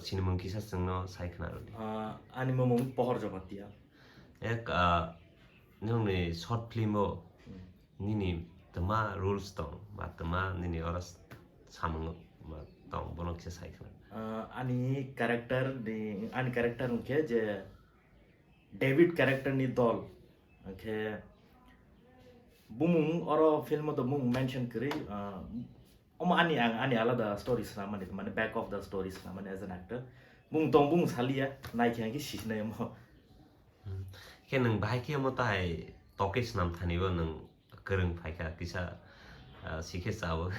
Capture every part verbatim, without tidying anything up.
Sinimung kisa chwngno sai khna rwdi. Ah, ani mumung Pohor Jobatia. Ek, ah, nwngni short film o nini twma rules tong ba twma nini oro samung ba tong bono kisa sai khna. Ah, ani character ni, ani character hwnkhe je David character ni dol. Hwnkhe bumung oro film o to mung mention kwrwi, ah, omo ani, ang ani alada story swnamani, mane back of the story swnamani as an actor. Bung tong bung saliya, naikhe hwnkhe sisinai omo. Khe nwng bahai khe omo tahai toke swnam thani bo nwng kwrwng phaikha kisa, ah, sikhe chao.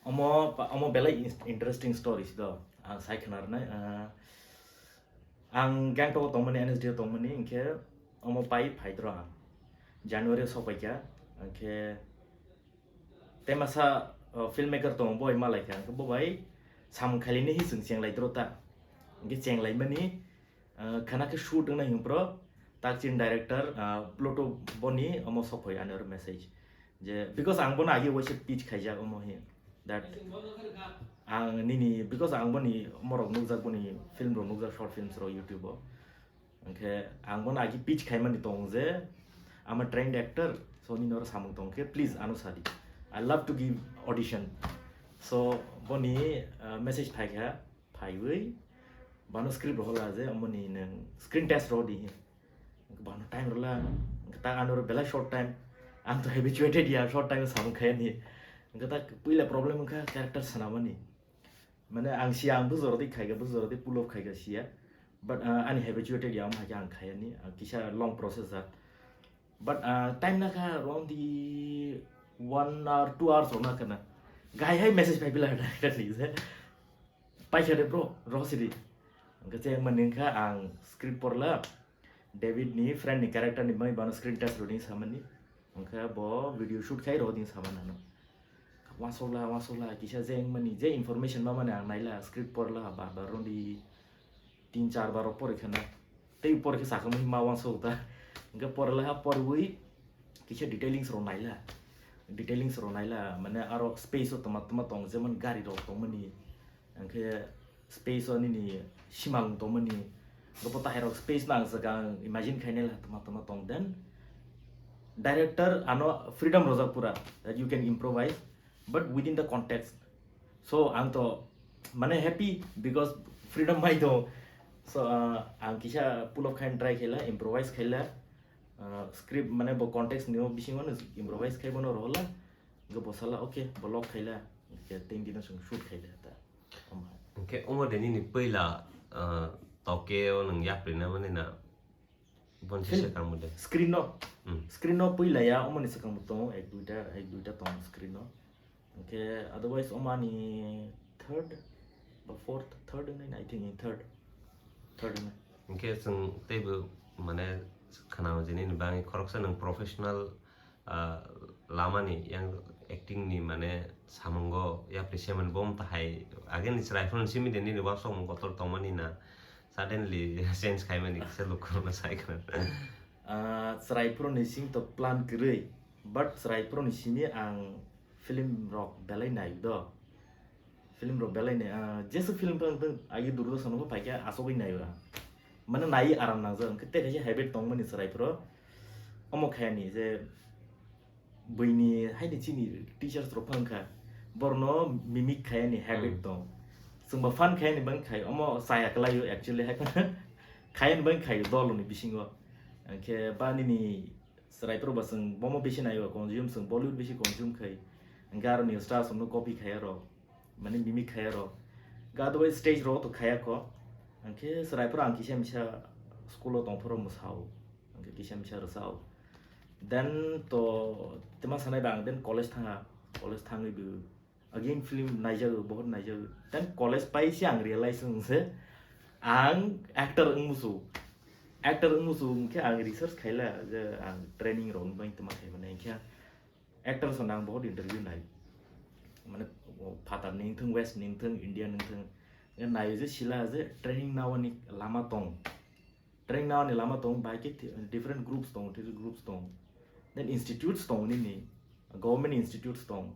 Omo pa- omo belai in- interesting story si do, ang sai khna rwnai. Ah, ang Gangtok o tongmani, N S D o tongmani, hwnkhe omo pai phaitro ang January o sokpaikha, hwnkhe tei masa, oh, filmmaker tongo, bo bai malaikha, hwnkhe bo bai samung khailini hi chwng chenglai tro ta, hwnkhe chenglaimani, ah, khana khe shoot wngnai hwnpro, takchin director, ah, Pluto boni omo sokphai ani oro message. Je, because ang bono agi waisa pitch khaijak omo hi. That ang nini, because ang boni morok nukjak, boni film rok nukjak, short films rok YouTube o. Hwnkhe ang bono agi pitch khaimani tong je, I'm a trained actor, so nini oro samung tong khe please ano sadi. I love to give audition. So boni, uh, message phaikha, phaiwi bano script rok hola je, omoni nwng screen test rw di. Bano time rwla, tak ano belai short time. Ang to habituated ya short time samung khayani. Hwnkhe tak puila problem wngkha character swnamani. Mane ang siya ang bujor di khaiga, bujor di pull off khaiga siya. But, uh, ani habituated ya, omo hai khe ang khayani, uh, kisa long process that. But, uh, time nakha around the one hour, two hours rok nakha na. Gai hai message phai bila director ni je. Paikha de bro, rw sidi. Hwnkhe chengmani wngkha ang script porla. David ni friend ni character ni bagwi bano screen test rwdi samani. Hwnkhe bo video shoot khai rwdi samani ano. Wasokla, wasokla, kisa je wngmani, je information mamani ang naila, script porla, bar bar rwdi, tin char bar rok pori khana. Tei pori khe sakha ma wansok ta. Hwnkhe porla ha porwi, kisa detailings rok naila. Detailings rok naila, mane aro space o tma tma tong, jemon gari rok tongmani. Hwnkhe space o nini simang tongmani, gopo tahai rok space no ang swkang imagine khainai la tma tma tong, then director ano freedom rojak pura that you can improvise but within the context. So ang to mane happy because freedom mai do. So, uh, ang kisa pull off khaina try khaila, improvise khaila, uh, script mane bo context ni bisingo no improvise khai bono rohola, go bosala okay bo lock khaila, tin dino song shoot khaila ta. Hwnkhe omo de nini puila, ah, Tokyo o nwng yapri na mani na? Bonsi Film. Swkang bo de. Screen no. Hmm. Screen no puila ya, omo ni swkang bo tongo, ek duita, ek duita tongo screen no. Hwnkhe otherwise omo ani third ba fourth, third wngwi, I think third. Third wngwi. Hwnkhe chwng teibo mane khwnao je nini bagwi khoroksa nwng professional ah, lamani yang acting ni mane samungo yapri se mani bo wngta hai ageni chwrai phano simi de nini uansukmung kotor tongmani na suddenly change khaimani kisa lukurokno sai khna. Ah, chwrai phano ni simi to plan kwrwi, but chwrai phano ni simi ang film rok belai nai do. Film rok belai ni, ah, jesa film phano tong, agi Doordarshan o phaikhe asogwi naio ang. Mane nai aram nangjak, hwnkhe tei kaisa habit tongmani chwrai phoro. Omo khayani je buini haini chini teachers rok phano wngkha. Borno mimic khayani habit Hmm. tong. Chwngba fun khayani bang khai, omo chaya kwlaio actually hai phano. Khayani bang khai doloni bisingo. Hwnkhe ba nini Chwrai phuru bo chwng bomo bisi naio, consume chwng Bollywood bisi consume khai. Hwnkhe aroni stars rokno copy khai aro, mane mimic khai aro. Hwnkhe otherwise stage rok to khai ako. Hwnkhe chwrai phuru ang kisa misa school o tong phuru mwsao. Hwnkhe kisa misa rwsao. Then to twma sanai ba ang then college thanga. College thangwi bo again film naijago, bohot naijago. Then college pai se ang realize wng se, ang actor wng musu. Actor wng musu hwnkhe ang research khaila je ang training rok wng bai tma khaimani. Hwnkhe actor song ang bohot interview nai. Mane phatar ni wngthung, west ni wngthung, India ni wngthung. Nai je sila je training nawani lama tong. Training nawani lama tong, bai khe thi-, different groups tong, three groups tong. Then institutes tong nini, government institutes tong.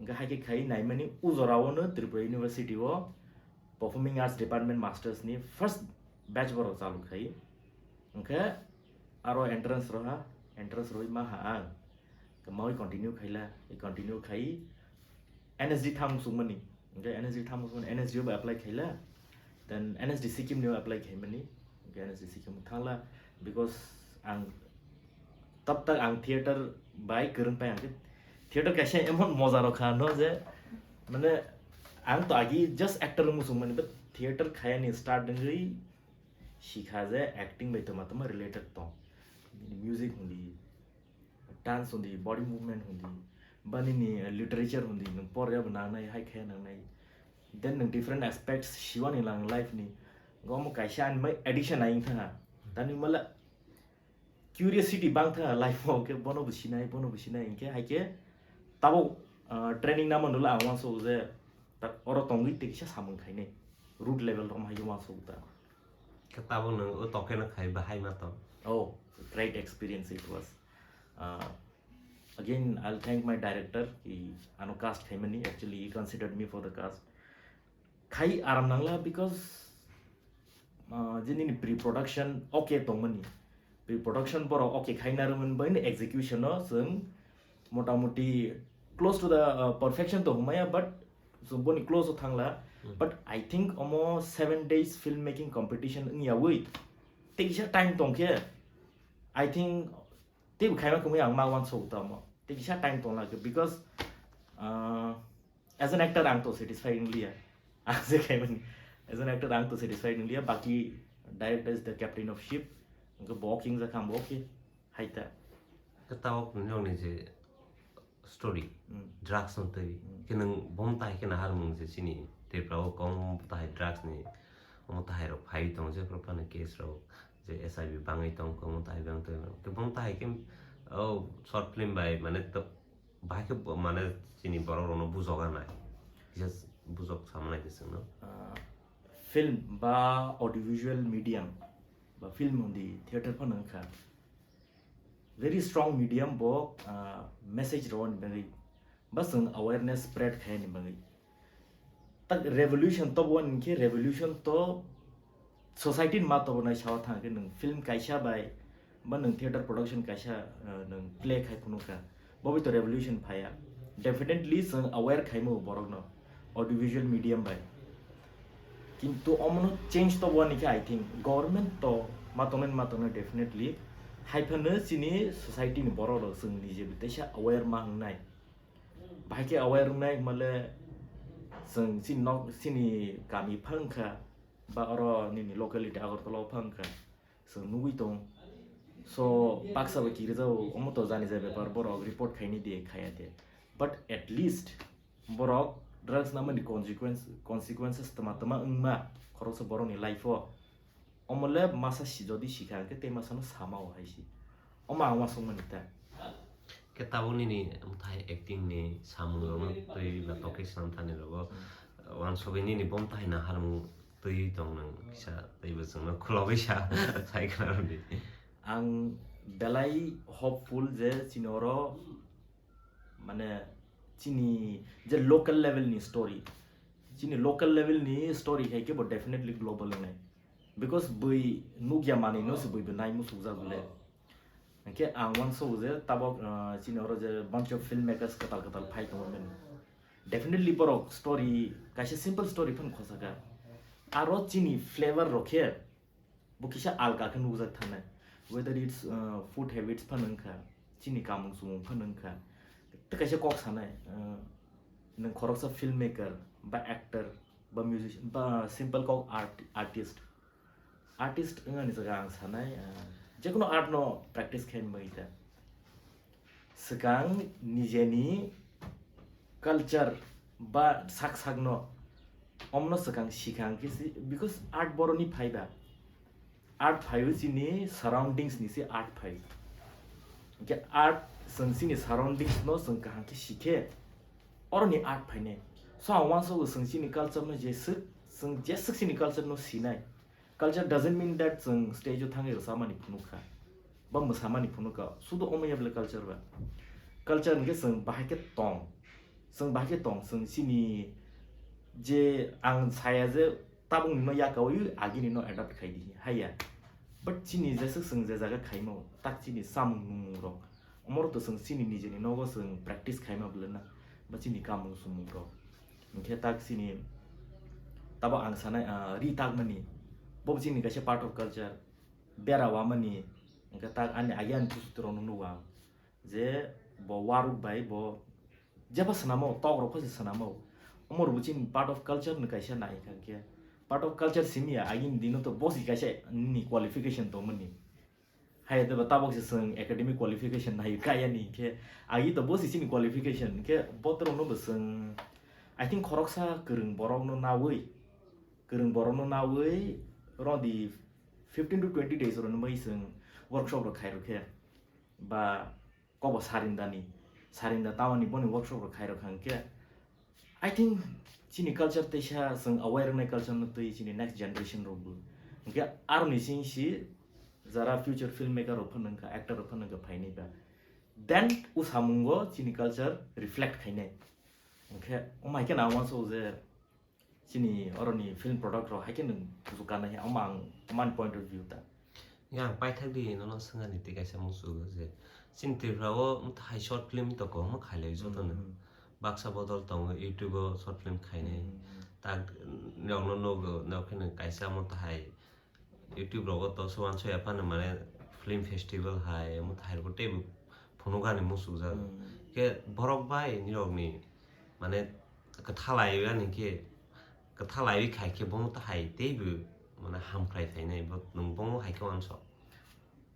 Hwnkhe hai khe khai naimani ujora o no Tripura University o Performing Arts Department Masters ni first batch borok chalu khai. Hwnkhe aro entrance roha, entrance rohima ha ang. Khe mawi continue khaila, i continue khai N S D tham sungmani. Hwnkhe N S D tham sungmani, N S D o bo apply khaila. Then N S D Sikkim ni apply khaimani. Hwnkhe N S D Sikkim thangla because ang tab tak ang theater bai kwrwng pai ang khe theater kaisa emon moja rok kha no je mane ang to agi just actor wngwi sungmani but theater khayani start wngwi sikha je acting bai tongma tongma related tong. Music hundi, dance hundi, body movement hundi, ba nini literature hundi nwng porya bo nangnai, hai khaya nangnai. Then nwng different aspects siwani lang life ni. Gomo kaisa ani mai addiction ai wngkha. Tani mala curiosity bangkha life o, ke bono bo sinai, bono bo sinai, hingke hai ke tabo, ah, training namo nula ang uansuk je tak oro tongwi tei kisa samung khainai root level rom hai uansuk ta. Ke tabo nwng o tokeno khai bahai ma tong. Oh, great experience it was. Uh, again, I'll thank my director, he ano cast khaimani, actually he considered me for the cast. Khai aram nangla because, uh, je nini pre-production okay tongmani. Pre-production borok okay khaina rwmani bai execution no chwng motamoti close to the, uh, perfection to humaya, but so boni close o thangla. Hmm. But I think omo seven days filmmaking competition wngyawi tei kisa time tongkhe, I think teibo khaima kwmwi ang ma uansuk tamo. Tei kisa time tongla khe because, uh, as an actor ang to satisfied wngliya. Ang je khaimani as an actor ang to satisfied wngliya. Baki director is the captain of ship. Hwnkhe bo king jakha ang bo okay. Hai ta. Ke tabok nokni je story, Hmm. drugs no twi. Hmm. Ke nwng bom tai ke nahar mung je chini Tripura o kong tai drugs ni omo tai rok phai tong je proper ni case rok je S I V bangwi tong omo tai bang tong. Ke bom tai ke, oh, short film bai mane to bahai ke bo-, mane chini borok rok no bujok anai. Just bujok samnai de chwng no. Ah, film ba audiovisual medium ba film hundi theater phano wngkha. Very strong medium bo, ah, message rwani bagwi ba chwng awareness spread khaini bagwi. Tak revolution to bo hwn khe revolution to society ni ma to bo nai sawa thang khe nwng film kaisa bai ba nwng theater production kaisa, ah, nwng play khai phunukha. Bo bai to revolution phaiya. Definitely chwng aware khaimo borokno audiovisual medium bai. Kintu omono change to wani khe I think government to ma tongnai ma tongnai definitely. Hai phano chini society ni borok rok chwng nije teisa aware ma wngnai. Bahai khe aware wngnai male chwng chini nok chini kami phang kha ba oro nini locality Agartala o phang kha. Chwng nugwi tong. So, baksa bai kirijao, omo to jani jai bepar, borok report khaini de, khaya de. But at least, borok drugs namani consequence, consequences tama tama wngma, khoroksa borokni life o. Omo le masa si jodi sikha hwnkhe tei masano sama o hai si. Omo ang uansukmani ta. Khe tabuk nini bwthai acting ni samung rokno twi ba tokhe swnam thani rogo, uansugwi nini bo bwthai naharmung twi tong nang kisa teibo chwngno khulogwi sa sai khna rwdi. Ang belai hopeful je chini oro mane chini je local level ni story, chini local level ni story hai khe bo definitely global wngnai. Because bui nukya manwi no se bui bo nai musuk jak le. Hwnkhe ang uansuk je tabok, ah, chini oro je bunch of filmmakers kwtal kwtal phai tongo mani. Definitely borok story, kaisa simple story phano khosa kha. Aro chini flavor rok khe bo kisa alka khe nukjak thanai. Whether it's, ah, food habits phano wngkha, chini kamung chumung phano wngkha. Tei kaisa kok sanai, ah, nwng khoroksa filmmaker ba actor ba musician ba simple kok art-, artist. Artist wngani jaga ang sanai, ah, jekono art no practice khaini bagwi ta. Swkang nijeni culture ba sak sakno omno swkang sikha hwnkhe si, because art boroni phaiba. Art phaiwi chini surroundings ni se art phai. Hwnkhe art chwng chini surroundings no chwng kaham khe sikhe, oroni art phainai. So ang uansukgo chwng chini culture no jeswk, chwng jeswk chini culture no sinai. Culture doesn't mean that chwng stage o thangwi rwchapmani phunukha, ba mwsamani phunukha, sudu omo ya bwle culture ba. Culture hwnkhe chwng bahai khe tong, chwng bahai khe tong, chwng chini je ang saya je tabukni no yakaui agini no adapt khai di haiya. But chini jeswk chwng je jaga khaimao, tak chini chamung nungmung rok, omorok to chwng chini nijeni nogo chwng practice khaima bwlwna, ba chini kamung sumung rok. Hinkhe tak chini tabo ang sanai, ah, ri takmani, bo chini kaisa part of culture, bera wamani, hinkhe tak ani agi ani kusutrokno nugo ang. Je bo waruk bai bo jeba swnamo, tok rok pho se swnamo. Omo rok bo chini part of culture ni kaisa nai kha khe. Part of culture simi ya, agini dino to bo se kaisa ni qualification tongmani. Hai de ba tabok se chwng academic qualification nai kaya ni khe, agi to bo se chini qualification khe bo to rok no bo chwng, I think, khoroksa kwrwng borok no naui, kwrwng borok no naui rodi fifteen to twenty days rok ni bai chwng workshop rok khai rw khe. Ba kobo sarindani, sarinda tamani boni workshop rok khairok hwnkhe, I think chini culture teisa chwng awai rwnai culture no twi chini next generation rok bo. Hwnkhe aroni sing si jara future filmmaker rok phano wngkha, actor rok phano wngkha phainai ba, then o samungo chini culture reflect khainai. Hwnkhe omo hai khe na wanso je chini oroni film product rok hai khe nwng kuchuk kanai, omo ang, omo ani point of view ta. Yang paithak di nono swngani tei kaisa muchungo je chini Tripura o hai short film to kwbangma khailai joto no. Hmm, hmm. Baksa bodol tongo YouTube o short film khainai. Hmm, hmm. Tak nokno nogo, nok khe nwng kaisa omo tahai YouTube rogo to sowan soya phano mane film festival hai omo tahai rogo teibo phunukani muchungjak. Hmm. Khe borok bai nirokni mane kwthalai ani khe, kwthalai khai khe bono tahai teibo mane hamkrai phainai, bo nwng bono hai khe uansuk.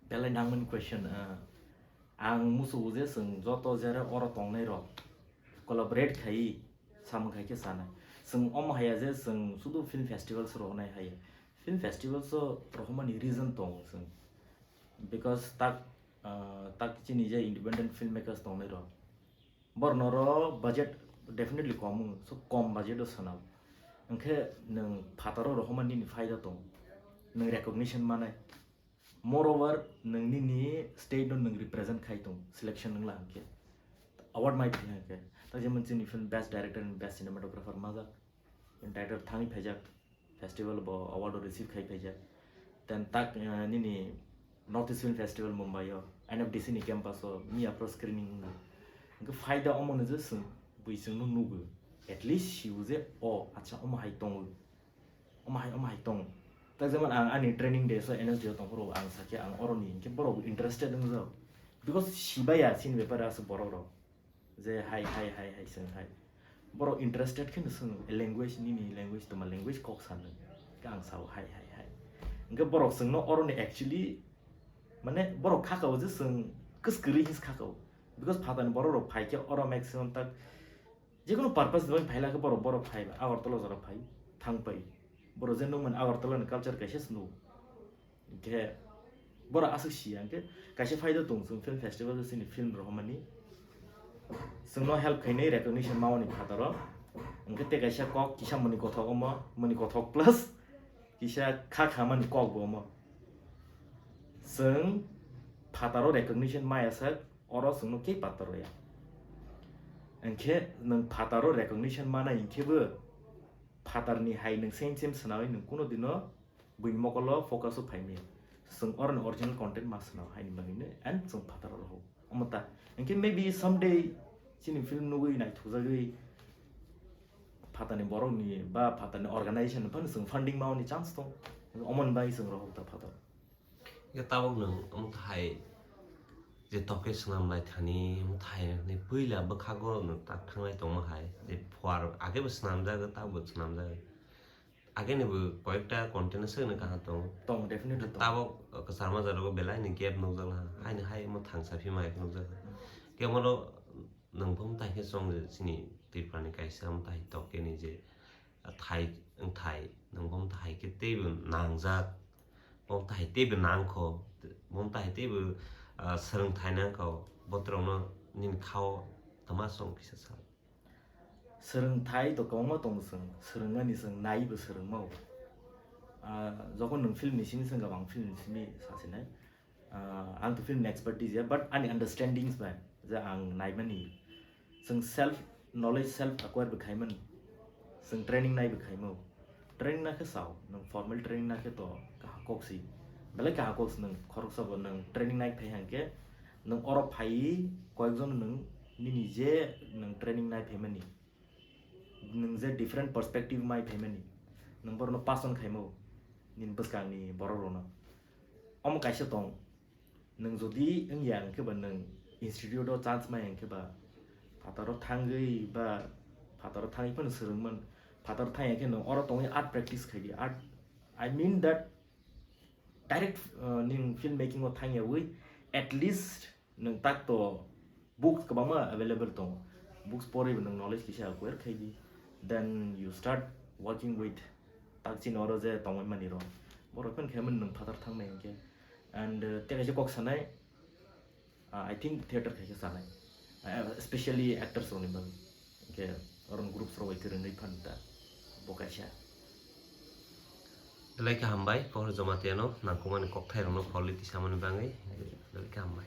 Belai nangmani question, ah, ang muchungo je chwng joto jera oro tongnai rok collaborate khai samung khai khe chanai. Chwng omo haya je chwng sudu film festivals rohonai hai. Film festivals o rohomani reason tongo chwng. Because tak, ah, tak chini je independent filmmakers tongnai rok, bornoro budget definitely kom wng, so kom budget o swnam. Hwnkhe nwng phataro rohoma nini phaida tong, nwng recognition manai. Moreover, nwng nini state no nwng represent khai tong, selection wngla hwnkhe, award mai thangya hwnkhe. Tak jemon chini film best director and best cinematographer majak, director thangwi phaijak. Festival bo award o receive khai phaijak. Then tak, eh, nini North East Film Festival Mumbai o, N F D C ni campus o miya pro screening wngwi. Hwnkhe phaida omo no je chwng bui chwng no nugo. At least siu je o, acha, omo hai tongo. Omo hai, omo hai tongo. Tak jemon ang ani training days o N S D o tongphuru ang sakhe ang oroni hwnkhe borok interested wngjak. Because sibaya chini bepare aswk borok rok. Je hai, hai, hai, hai, chwng hai. Borok interested khe no chwng language, nini language, toma language kok sanwi. Khe ang sao, hai, hai, hai. Hwnkhe borok chwngno oroni actually, mane, borok khakao je chwng kwskwrwi hinwi khakao. Because phatani borok rok phai khe oro maximum tak jekono purpose ni bagwi phai lakhe borok, borok phai, Agartala jora phai, thang pai. Borok je nukmani Agartala ni culture kaisa se nugo. Hwnkhe borok aswk siya, hwnkhe kaisa phaida tong chwng film festival o chini film rohormani. Chwngno help khainai recognition mawani phataro. Hwnkhe tei kaisa kok kisa mani kothok omo, mani kothok plus kisa kha khamani kok bo omo. Chwng phataro recognition maya sak, oro chwngno kei patta roya. Hwnkhe nwng phataro recognition manai hwnkhe bo phatarni hai nwng same same swnawi nwng kuno dino buini mokolo focus o phai maya. Chwng oroni original content ma swnao haini bagwino and chwng phataro rohor. Omo ta. Hwnkhe maybe someday chini film nugwi naithokjagwi phatani borokni ba phatani organization phano chwng funding mawni chance tong. Omoni bagwi chwng rohor ta phataro. Hwnkhe tabuk nwng omo thai je toke swnam lai thani omo thai ni puila bwkhago nwng tak thanglai tongma hai je phuar age bo swnamjak tabuk bo swnamjak. Ageni bo koyekta content swk ni kaham tongo. Tongo, definitely tongo. Tabok kwchar majaro belai ni gap nukjak laha. Haini hai omo thangsa phima hai nukjak. Khe omo nwng bo tai khe chwng je chini Tripura ni kaisa omo tai tok khe ni je thai wng thai nwng bo tai khe teibo nangjak. Bo tai teibo nangkho. Bo tai teibo, ah, swrwng thai nangkho. Botrok no nini khao tama song kisa sa. Swrwngthai to kwbangma tongo chwng, swrwngmani chwng naiwi bo swrwngmao. Ah, jokhon nwng film ni simi swngkha, ang film ni simi sasinai. Ah, ang to film ni expertise ya, but ani understandings bai je ang naimani. Chwng self knowledge, self acquire bo khaimani. Chwng training nai bo khaimao. Training na khe sao, nwng formal training na khe to kaha kok si. Belai kaha kok si nwng khoroksa bo nwng training nai phai hang khe nwng oro phai koyekjon nwng nini je nwng training nai phaimani, nwng je different perspective mai phaimani, nwng borokno pass on khaimo nini bwskangni borok rokno. Omo kaisa tong, nwng jodi wngya hwnkhe ba nwng institute o chance maya hwnkhe ba phataro thangwi ba phataro thangwi phano swrwngmano, phataro thangya khe nwng oro tongwi art practice khaidi, art, I mean that direct, uh, nwng film making o thangyawi at least nwng tak to books kwbangma available tongo, books porwi bo nwng knowledge kisa acquire khaidi, then you start working with tak chini oro je tongwi mani rok, borok phano khe nwng phatar thangmai hwnkhe. And uh, tei kaisa kok sanai, uh, I think theater khaikhe sanai, uh, especially actors rokni bagwi, hwnkhe oron groups rok bai kwrwngwi phano ta bo kaisa. Belai khe hambai Pohor Jamatia no nangkukmani kokthairokno politics samani bagwi, belai khe hambai.